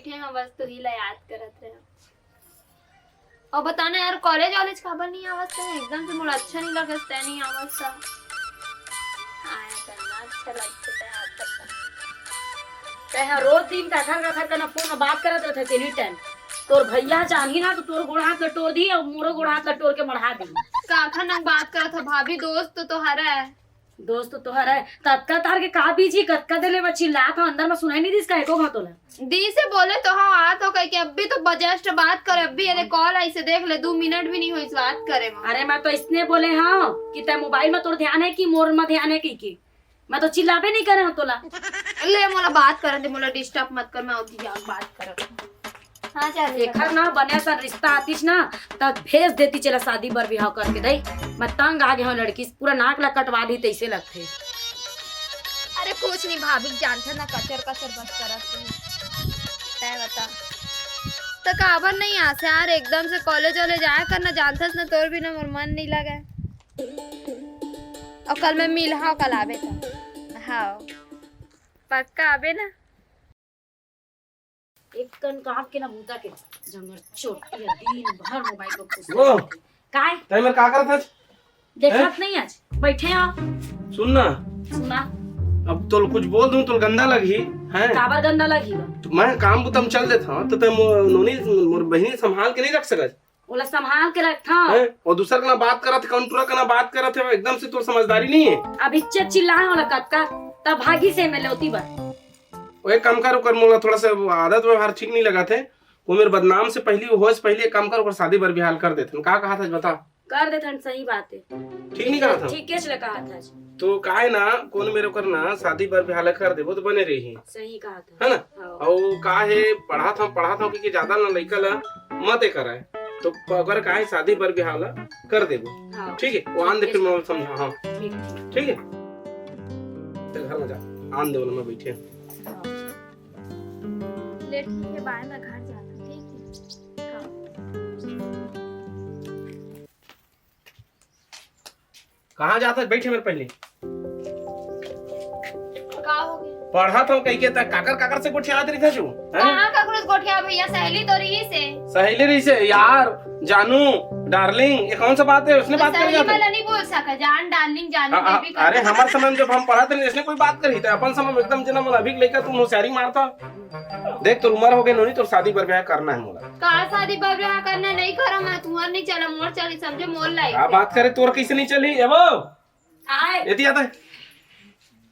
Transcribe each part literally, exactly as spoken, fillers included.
बइठे हंव, बस तुही ला याद करत रहेंव। अउ बता ना यार, कॉलेज वॉलेज काबर नइ आवस तैं? एकदम से मोला अच्छा नइ लगस तैं नइ आवस त। आया करना अच्छा लगथे तैं आवत त। तैं ह रोज दिन कखर कखर करना फोन में बात करत रहिथस एनी टाइम। तोर भैया जानही ना त तोर गोड़ हाथ ल टोर दिही अउ मोरो गोड़ हाथ ल टोर के मढ़ा दिही। काखर नंग बात करत हस भाभी, दोस्त तो हरय। दोस्त तो हरय, कतका तार के का बीजी, कतका देर ले चिल्लात हंव, अंदर में सुनाई नइ दिस का एको घांव तोला? दीसे बोले तो हंव, आत हंव कहिके, अभी तो just बात करे, अभी एदे कॉल आइसे, देख ले, दू मिनट भी नइ होइस बात करे म। अरे मैं तो इसने बोले हंव कि तैं मोबाइल में तोर ध्यान हे कि मोर में ध्यान हे कहिके। मैं तो चिल्लाबे नइ करे हंव तोला। ले मोला बात करन दे, मोला डिस्टर्ब मत कर, मैं अभी जाके बात करत हंव। हाँ, चल। एखर ना बने असन रिश्ता आतिस ना, त भेज देतिस एला शादी बर बिहाव करके दई। मैं तंग आ गे हंव लड़की से, पूरा नाक ला कटवा दिही तइसे लगथे। अरे कुछ नइ भाभी, जानथस ना कचर कचर बस करत हे। तैं बता। त काबर नइ आस यार, एकदम से कॉलेज वॉलेज आया कर ना, जानथस ना तोर बिना मोर मन नइ लगय। अउ कल मैं मिलहूं, कल आबे त। हाँ। पक्का आबे ना? एक कन काम के ना बूता के, जंगल चोटी ह, दिन भर मोबाइल पर घुसे वो। रहथे। काय? तैं मेर का करत हस? देखत हैं? नइ आज, बइठे हंव। सुन ना। सुना। अब तोला कुछ बोल दूं, तोला गंदा लगही, हैं? काबर गंदा लगही बा? त मैं काम बूता म चल देथंव, त तैं मो-, नोनी, मोर बहिनी संभाल के नइ रख सकस? ओला संभाल के रखथंव। हैं? अउ दूसर कना बात करत हे, कौन टूरा कना बात करत हे, एकदम से तोर समझदारी नइ हे। अब इच्चे चिल्लाय हंव ओला कतका, तब भागिस एमेर ले ओती बर। ओ, एक काम कर, ओकर मोला थोड़ा सा आदत व्यवहार ठीक नइ लगत हे। ओ मेर बदनाम से पहिली, होय से पहिली एक काम कर, ओकर शादी बर बिहाव ल कर देथन। का कहत हस बता? कर देथन, सही बात हे। ठीक नइ कहत हंव? ठीकेच ल कहत हस। त काय ना, कोनो मेर ओकर ना शादी बर बिहाव ल कर देबो त बने रही। सही कहत हस। है ना? हाँ। अउ का हे, पढ़त हंव, पढ़त हंव, कि ज्यादा ना लइका ला मते कराय। त अगर का हे, शादी बर बिहाव ल कर देबो। हाँ। ठीक हे? ओ आन दे, फिर मैं समझा। हाँ। ठीक, ठीक। ठीक हे? त घर में जा, आन दे, मैं बइठे हंव। हाँ। ले ठीक हे, बाय, मैं घर जात हंव, ठीक हे? हाँ। कहाँ जात हस? बइठ मेर पहिली। का हो गे? पढ़त हंव कहिके त काकर काकर से गोठियात रहिथस? हैं? कहाँ काकरो से गोठियाय भैया, सहेली तो रहिसे। सहेली रहिसे यार, जानू, डार्लिंग, ये कौन सा बात हे? ओइसने बात करे जात हस? सहेली वाला नइ बोल सकय, जान, डार्लिंग, जानू, हाँ, हाँ, बेबी, अरे, हमर समय में जब हम पढ़त रहेन, अइसने कोई बात करही त अपन समय में एकदम जना मन अभी के लइका तुम होशियारी मारथव। देख, तोर उमर हो गे नोनी, तोर शादी बर बिहाव करना हे मोला। का शादी बर बिहाव करना हे? नइ करंव मैं, तुंहर नइ चलय, मोर चलही, समझे, मोर लाइक का हे। बात करे, तोर कइसे नइ चलही? ए वो, आय। एती आ त।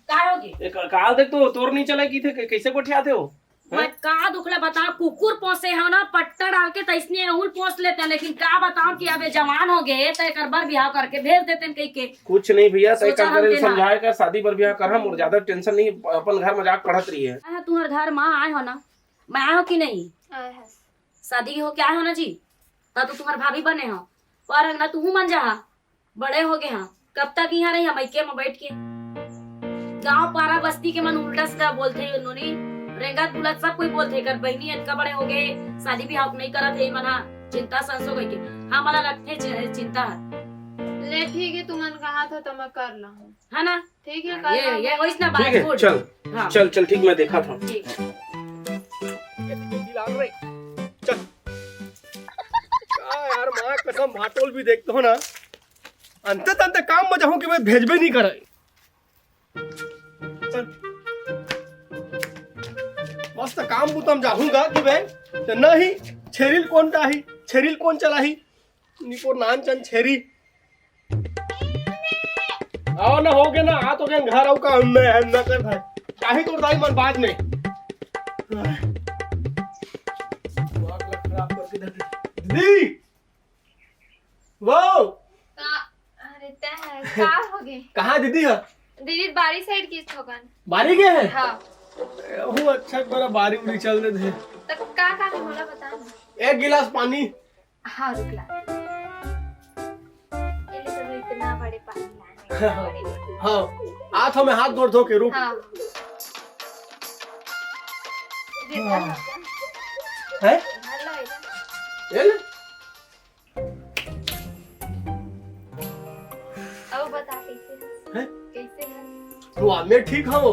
का हो गे? ए, का, का देख तो, तोर नइ चलय कहिथे, कइसे गोठियाथस वो? मैं का दुख ला बतावंव, कुकुर पोसे हंव ना, पट्टा डाल के तइसने एहू ल पोस लेतेंव, लेकिन का बतावंव कि अब ए जवान हो गे, त एकर बर बिहाव करके भेज देतेंव कहिके। कुछ नहीं भैया, तय सोचा काम हम करे के ना। समझाय कर, शादी बर बिहाव करहा, मोर ज्यादा tension नहीं, अपन घर में जाके पढ़त रही है। हाँ, तुम्हर घर में आय हंव ना, मैं आय हंव कि नहीं? आय हस। शादी होके आय हंव ना जी, त तो तुम्हर भाभी बने हंव, पर अंगना तुहू मन जाहा। बड़े हो गे हंव, कब तक इहां रही हम मइके में बइठ के? गांव पारा बस्ती के मन उल्टा सीधा बोलथे, नोनी रेंगत बुलत सब कोई बोलथे, एकर बहिनी अतका बड़े हो गे, शादी बिहाव नइ करत हे, मन हा चिंता संसो कहिके। हाँ, मोला लगथे चि-, चिंता हे। ले ठीक हे, तुमन कहत हो त मैं कर लहूं। है ना? ठीक हे, कर ये, लहूं। ये होइस ना ठीक हे, बात, good। चल, हाँ। चल, चल, ठीक, मैं देखत हंव। ठीक। चल। का यार, माँ कसम, भाटोल भी देखत हो ना, अंते तंते काम में जाहूं कि मैं भेजबे नहीं करे। चल। मस्त काम बुता म जाहूं गा कि बे, त नहीं, छेरी ल कोन डाही, छेरी ल कोन चलाही, निपोर नान चन छेरी। आओ ना, हो गे ना, आ तो गे घर, आओ का, हम ना, हम ना कर भाई। चाहे तोर दाई मन बाद में। दिमाग खराब करके रख दे। दीदी, वो। का, अरे तैं, का हो गे? कहाँ दीदी है? दीदी बारी side की थोकन। बारी गे हे? हाँ। हूँ अच्छा, एक बार बारी उरी चल दे दे। त का काम हे मोला बता ना। एक गिलास पानी। हाँ, रुक ला। ये ले, तोर इतना बड़े पानी लाने, इतना बड़े। हाँ, आ तो मैं हाथ गोड़ धो के रुक। हाँ। दे, हाँ। भर ला, भर ला, है? भर ला, भर ला। ये ले। अब बता, कैसे है? हैं? कैसे है? वाह, मैं ठीक हूँ।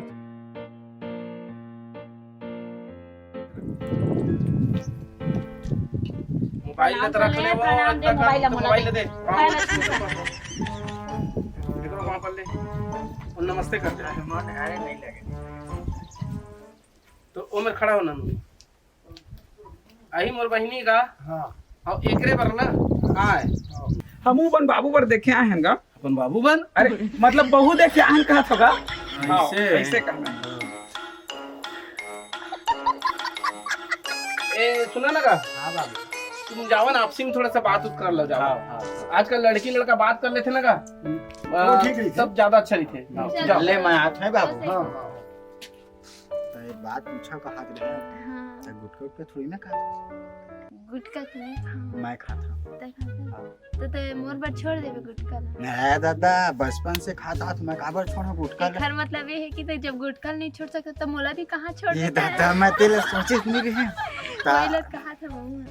जाथे। मोबाइल ला तो रख ले, प्रणाम वो, दे, मोबाइल ला मोला दे। मोबाइल ला छू। देखो, वहाँ पर ले। और नमस्ते कर दे। तो ओ मेर खड़ा हो ना। आही मोर बहिनी का। हाँ। अउ एकरे बर ना आए। हमू अपन बाबू बर देखे आए हन गा। अपन बाबू बर? अरे, मतलब बहू देखे आए हन कहत हो गा। हाँ, ऐसे। ऐसे कहना। ए, सुना ना गा? हाँ बाबू। तुम जाओ ना, आपसी में थोड़ा सा बात उत कर लो, जाओ। हाँ, हाँ, हाँ। आजकल लड़की लड़का बात कर लेथे ना गा। हम्म। आ, वो ठीक रहिथे। तब ज्यादा अच्छा रहिथे। हाँ, चल। जाओ। ले, मैं आत हँव बाबू। हाँ, हाँ। त एक बात पूछा कहत रहे। हाँ। त गुटखा उटखा थोड़ी ना खात। गुटखा तो नहीं खाऊँ। मैं खात हँव। तैं खात हस? हाँ। तो तैं मोर बर छोड़ देबे गुटखा ला? नहीं दादा, बचपन से खात हँव, मैं काबर छोड़हूँ गुटखा ला? एकर मतलब ये है कि तैं जब गुटखा नहीं छोड़ सकत, तो मोला भी कहाँ छोड़ ये देता है? दादा, मैं तेला सोचिस नहीं रहे। ता वही लत कहा था बहू।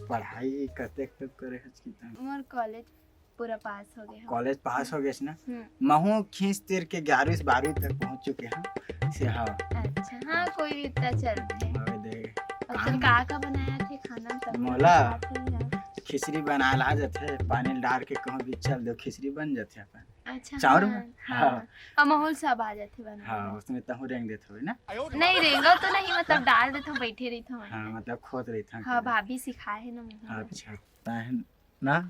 पढ़ाई कतेक तक करे हस कि तैं? मोर कॉलेज पूरा पास हो गए हँव। कॉलेज पास हो गए ना? हम्म। महू खींच तिर के ग्यारहवीं से बारहवीं तक पहुँच चुके हँव। से हाँ। अच्छा, हाँ, कोई भी इतना चलथे। अबे दे, अब काम चल का का बनाए आथे खाना में? सब मोला? बनाए आथे यार। खिचड़ी बनाए ला आ जाथे, पानी डार के कहूँ भी चल दो, खिचड़ी बन जाथे अपन। अच्छा, चाउर हाँ, में? हाँ। हाँ। अउ महू ल सब आ जाथे बनाए। हाँ, उसमें तहूँ रेंग देत हवे ना? नहीं, रेंगव तो नहीं, मतलब डार देत हँव, बैठे रहित हँव। हाँ, मतलब खोत रहित हँव। हाँ, भाभी सिखाए हे ना महू ल। अच्छा, तहन ना,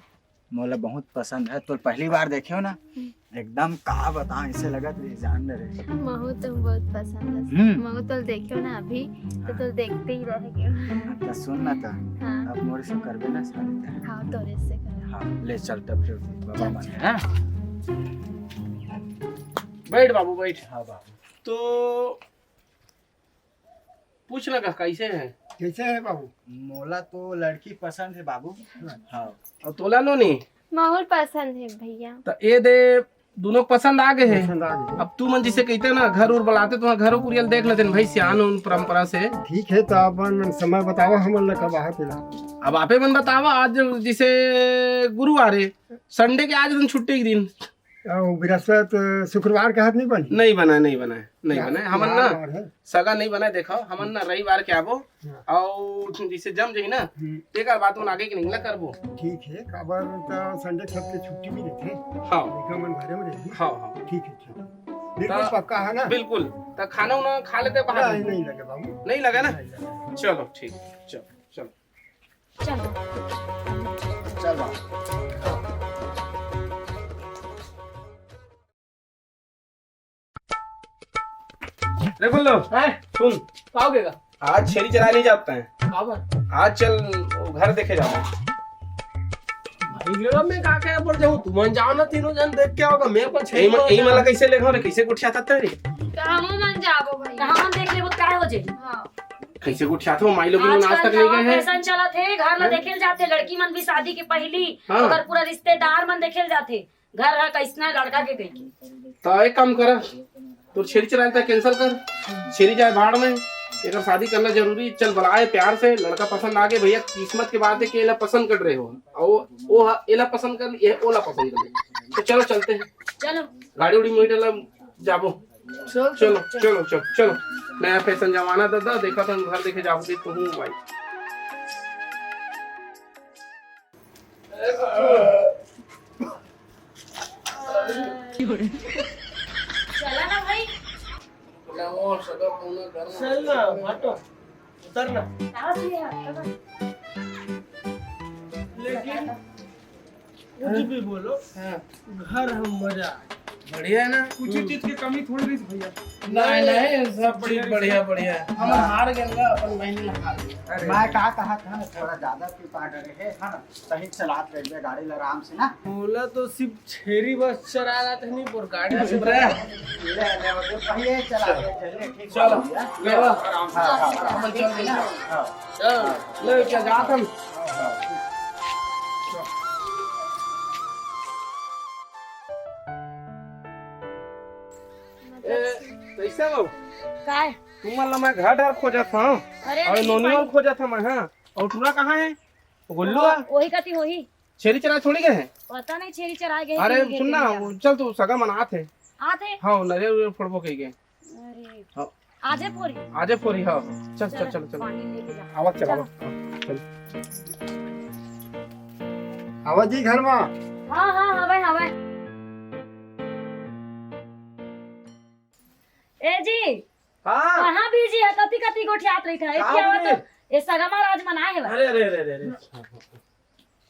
मोला बहुत पसंद है। तोर पहली बार देखे हँव ना, हम्म। एकदम का बताऊँ, ऐसे लगत रहे जान न रहे। महू तो बहुत पसंद है। हम्म। महू तो देखे हँव ना अभी, तो, हाँ। तो देखते ही रह गए। हाँ, तो सुन ना तो, हाँ। अब मोर से करबे ना शादी तैं? हाँ, तोरे से करबे। हाँ, ले चल तब फिर बाबा चल, मन चल। है, हाँ? बैठ बाबू, बैठ। हाँ बाबू। तो पूछ ना का, कैसे है? कैसे है बाबू? मोला तो लड़की पसंद है बाबू। हाँ। और तोला नोनी? माहौल पसंद है भैया। तो ये दे, दोनों पसंद आ गए हैं। पसंद आ गए। अब तू मन जिसे कहते ना, घर उर बुलाते, तो वहाँ घरों कुरियल देख लेते हैं भाई, सियान उन परंपरा से। ठीक है, तो अपन समय बताओ, हमन ला कब आहा तेला। अब आपे मन बतावा, आज जिसे गुरुवार है, संडे के आज दिन छुट्टी के दिन। अउ बृहस्पति, शुक्रवार के हाथ नहीं बनी? नहीं बना, नहीं बना, नहीं हाँ, बना। हमन ना हाँ, है। सगा नहीं बना, देखो, हमन ना रविवार के आबो, हाँ। अउ जिसे जम जाही ना, हम्म। तेकर बाद उन आगे के निकला करबो। ठीक है, काबर त संडे के सबके छुट्टी भी रहथे। हाँ। लइका मन घरे में रही। हाँ, हाँ। ठीक है, ठीक है। बिल्कुल त पक्का है ना? बिल्कुल। त खाना उना खा लेते बाहर नहीं, में? नहीं लगे बाबू। नहीं लगा ना? नहीं लगा। चलो, ठीक, चलो, चलो। चलो। चलो। रे गुल्लू, हैं? सुन। का हो गया? आज छेरी चरा नहीं जाता है। काबर? आज चल, वो घर देखे जाओ। भाई, रे, मैं का कहे पर जाऊँ? तुमन जाओ ना, तीनों जन देख के आओगा। मैं अपन छेरी यही मन, को यही मन ला कैसे ले रे, कैसे गुठिया था तेरी? तो हमो मन जाबो भाई। तो हमन देख लेबो, काय हो जाई? हाँ। कैसे गुठिया था, माई लोग आज तक आज नहीं गए हैं। फैशन चलत हे, घर ला हाँ। देखे ल जाथे, लड़की मन भी शादी के पहली, हाँ। अगर पूरा रिश्तेदार मन देखे ल जाथे। घर ह कैसना लड़का के कहिके। त एक काम कर, तोर छेरी चराए ल त कैंसिल कर, छेरी जाए भाड़ में, एकर शादी करना जरूरी। चल बलाए प्यार से, लड़का पसंद आ गए भैया, किस्मत के बात है कि एला पसंद कर रहे हो, और वो, वो ह-, एला पसंद कर, ये ओला पसंद कर। तो चलो चलते हैं, चलो। गाड़ी उड़ी में डाला जाबो। चल, चलो, चलो, चलो, चलो। नया फैशन जमाना दादा, देखा था घर देखे जाओगे तो हूँ भाई। चला ना भाई। चल ना, हटो, उतर ना। कहाँ से है? लेकिन कुछ भी बोलो, हाँ। घर हम मजा आए। बढ़िया है ना? कुछ चीज की कमी थोड़ी रही भैया। नहीं, नहीं, सब चीज बढ़िया, बढ़िया। हम हार गए ना, अपन बहन ने हार गए। अरे। मैं का कहा था ना, थोड़ा ज्यादा पी पा डरे है, है ना? सही चलात रहिबे गाड़ी ल आराम से ना। मोला तो सिर्फ छेरी बस चरा रहा था, नहीं बोर गाड़ी से ले, ले, वो पहिए चला के चले, ठीक चलो, बात है। ले लो। आराम से। हाँ, हाँ, हाँ। अपन चल रही है। हाँ। चल, ले, क्या जात हम? हाँ, हाँ। ए, कैसे हो? काय? तुमन ला मैं घर डर खोजत हूँ। अरे, और अरे, नोनी पानी। वाल खोजत हूँ मैं, हाँ। और टूरा कहाँ है? गुल्लू वो, है? वही कती वही। छेरी चरा छोड़ी गए हैं? पता नहीं, छेरी चरा गए हैं अरे, कि नहीं गए सुन ना, थे वो, चल तू सगा मन आत है। आत है? हाँ, नरियर उरियर फोड़बो कही गए। अरे। हाँ। आजे फोरी? आजे फोरी, हाँ। चल, चल, चल, चल, चल। पानी लेके जा। आवा, चल, चल। आवा। हाँ, चल। आवा जी घर में। हाँ, हाँ, हवे, हवे। ए जी। हाँ। कहाँ busy है? कति, कति गोठियात रही था? का एती आवा बोले? तो, ए सगा महाराज मन आए हे बा। अरे, अरे, अरे, अरे, अरे।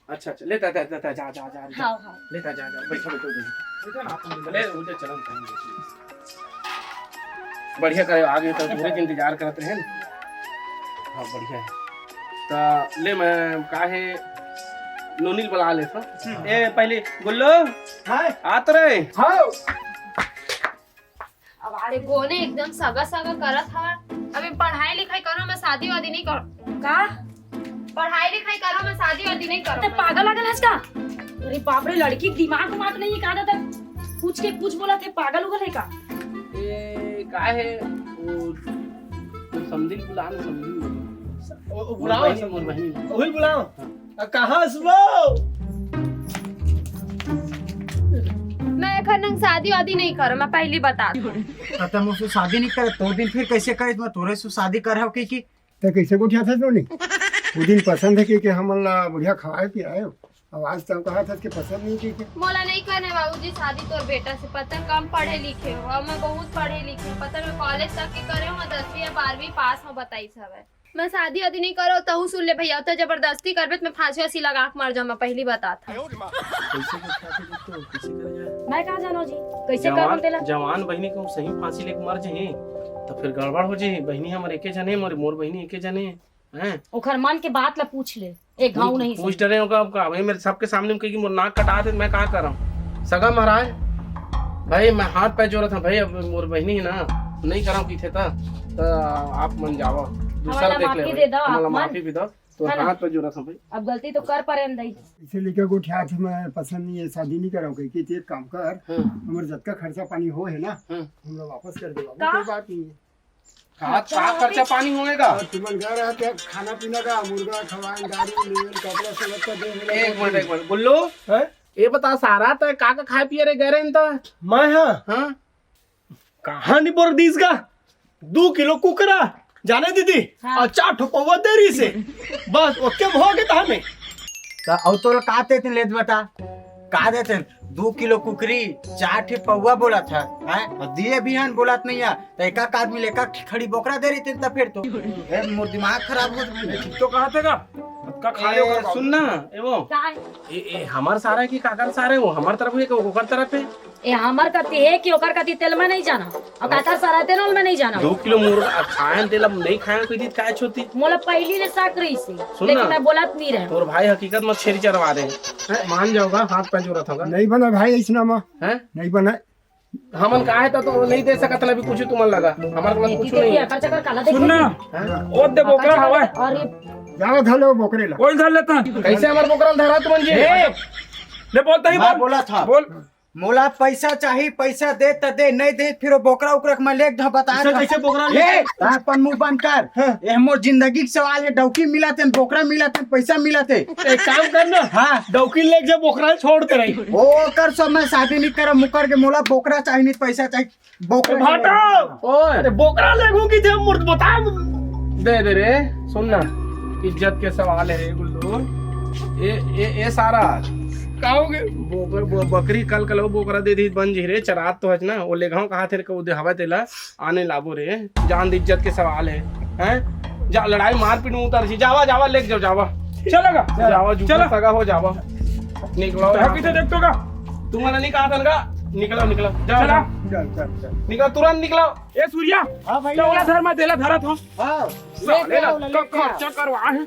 अच्छा, अच्छा, लेता, लेता, लेता, जा, जा, जा, जा। हाँ, हाँ। लेता, जा, जा, बैठो, बैठो, बैठो। ले, उधर चलो, उधर। बढ़िया करे, आगे तो पूरे इंतजार करते हैं। हाँ, बढ़िया है। तो ले, मैं काहे नोनी ल बुला लेता। हम्म। ए, पहले गुल्लू, हाँ। आत रे। हाँ। अब अरे गोने एकदम सगा सगा करत हवा। अबे पढ़ाई लिखाई करो, मैं शादी वादी नहीं करो। का? पढ़ाई लिखाई करो, मैं शादी वादी नहीं करो। ते पागल वागल हस का? अरे बाप रे, लड़की के दिमाग उमाग नहीं है का दादा? पूछ के कुछ बोला थे, पागल उगल है का? ए, का है? वो, वो समझी बुला ना, समझी। ओ, ओ, बुलाओ। मोर बहिनी, मोर बहिनी। वही बुलाओ। हाँ। आ, कहाँ से वो? मैं एखर नंग शादी वादी नहीं करम, मैं पहली बता दूँ। त तम उससे शादी नहीं करे, तो दिन फिर कैसे करे? मैं तोरे से शादी कर हव की, की? ते कैसे गोठियाथस नोनी? वो दिन पसंद है कि, कि हमन ला बढ़िया खवाए पियाए हो। अब आज तक कहा था कि पसंद नहीं की, कि? मोला नहीं करने बाबूजी शादी तोर बेटा से, पता कम पढ़े लिखे हो, और मैं बहुत पढ़े लिखे हूँ, पता मैं कॉलेज तक के करे हूँ, दसवीं या बारहवीं पास में बताई सब है। मैं शादी वादी नहीं करो, तहू सुन ले भैया, तो जबरदस्ती करबे तो मैं फांसी वासी लगा के मर जाऊँ, मैं पहली बता था। कैसे गोठियाथे दोस्तों, कैसे करे जाए? मैं कहाँ जानो जी, कैसे कर जवान, बोलते ला? जवान बहिनी को सही फांसी लेके मर जाही, तो फिर गड़बड़ हो जाही। बहिनी हमर एके जने, मोर, मोर बहिनी एके जने, हैं? ओखर मन के बात ला पूछ ले, एक घाव पूछ, नहीं पूछ सही। डरे होगा आपका, भाई मेरे सबके सामने में कहेगी मोर नाक कटा दे, मैं कहाँ कर रहा हूँ? सगा महाराज, भाई मैं हाथ पैर जोड़ा था भाई, अब मोर बहिनी है ना, नहीं करव किथे त, त आप मन जावा, दूसरा हमला देख ले माफी भाई, दे दव, हमला आप मन। माफी भी दव। तो है ना? हाथ पे जोड़ा था भाई। अब गलती तो कर परेन दई। इसे लेकर गोठिया थे, मैं पसंद नहीं है, शादी नहीं कराऊं कहीं की। तो एक काम कर, हाँ। हमारे जतका खर्चा पानी हो है ना, हाँ। हम लोग वापस कर दे बाबू, का? कोई बात नहीं है। का, का खर्चा पानी होएगा? और तुमन घर आके खाना पीना का, मुर्गा खवाएं, गाड़ी लेन, कपड़ा से लगता दे। एक मिनट, एक मिनट, गुल्लू, हैं? ये बता सारा, तो का का खाए पिए रे गए रहे तो? मैं हाँ। हाँ? कहाँ नहीं बोल दीस का? दू किलो कुकरा, जाने दीदी, हाँ। और चार ठो पौवा दे रही से। बस, ओके भो के तहने। त अउ तोला का देते लेत बता? का देते? दू किलो कुकरी, चार ठे पौवा बोला था, हैं? और दिए बिहान बोलत नहीं है, त एक एक आदमी ले एक एक खड़ी बोकरा दे रही थी, त फिर तो, ए, मोर दिमाग खराब हो गया। ठीक तो कहा था का? अब का खा ले ए, ओकर सुन ना, ए वो। का है? ए, ए, हमार सारा की काकर सारे हो, हमार तरफ है कि ओकर तरफ है? ए, हमर कति हे कि ओकर कति तेल में नहीं जाना। अउ काकर सराते नल में नहीं जाना। दू किलो मुर्गा खाएन, तेल अब नहीं खाएन, कोई दिन काय छोती। मोला पहिली ले शक रही से, सुन लेकिन ना। मैं बोलत नहीं रहे। तोर भाई हकीकत में छेरी चरवा दे। हैं, मान जाओगा, हाथ पैर जोड़त होगा। नहीं बना भाई, इसना में। हैं? नहीं बना। हमन का है तो, तो नहीं दे सकत ना भी कुछ तुमन लगा। हमारे पास ये कुछ दीदी नहीं है। अकर चकर काला देख सुन ना। हैं? ओ दे बोकरा हवा। और ये जाओ धर लो बोकरे ला। कोई धर लेता। कैसे हमारे बोकरा धरा तुमन जी? ए! ले बोलता ही मैं बोल। बोला था। बोल। मोला पैसा चाही, पैसा दे त दे, नहीं दे फिर वो बोकरा उकरा के मैं लेके ढ-, बता इसे था। कैसे बोकरा ले? ए, अपन मुंह बंद कर। हाँ। ए, मोर जिंदगी के सवाल है, डौकी मिला तेन, बोकरा मिला तेन, पैसा मिला ते। एक काम कर ना। हाँ। डौकी लेके जा, बोकरा छोड़ दे रही। ओ, कर सब मैं शादी नहीं करम, मुकर के मोला बोकरा चाही, नहीं पैसा चाही। बोकरा भाटा! नहीं। ओए। अरे, बोकरा लेगू की थे, मूर्त बता। दे दे रे, सुन ना, इज्जत के सवाल है रे गुल्लू। ए, ए, ए सारा। का हो गए? बोकर, बो-, बकरी कल कल वो बोकरा दे दी, बन जी रे, चरात तो हच ना, वो ले गाँव कहा थे रे, को दे हवा तेला, आने लाबो रे, जान दे, इज्जत के सवाल है, हैं? जा, लड़ाई मारपीट में उतर जी, जावा, जावा, लेके जाओ, जावा। चलेगा? जावा, जूठा चला। सगा हो, जावा। निकलो तो यहाँ। पीछे देख तो का? तुम्हारा नहीं कहा था ना? निकलो, निकलो, जाओ, चला। जाओ। चल, चल, चल। निकलो, तुरंत निकलो। ए सूर्या, हाँ भैया। तो वाला धर, मैं तेला धरा था। हाँ। साले लेके आओ, ला, लेके आओ। खर्चा करवा है।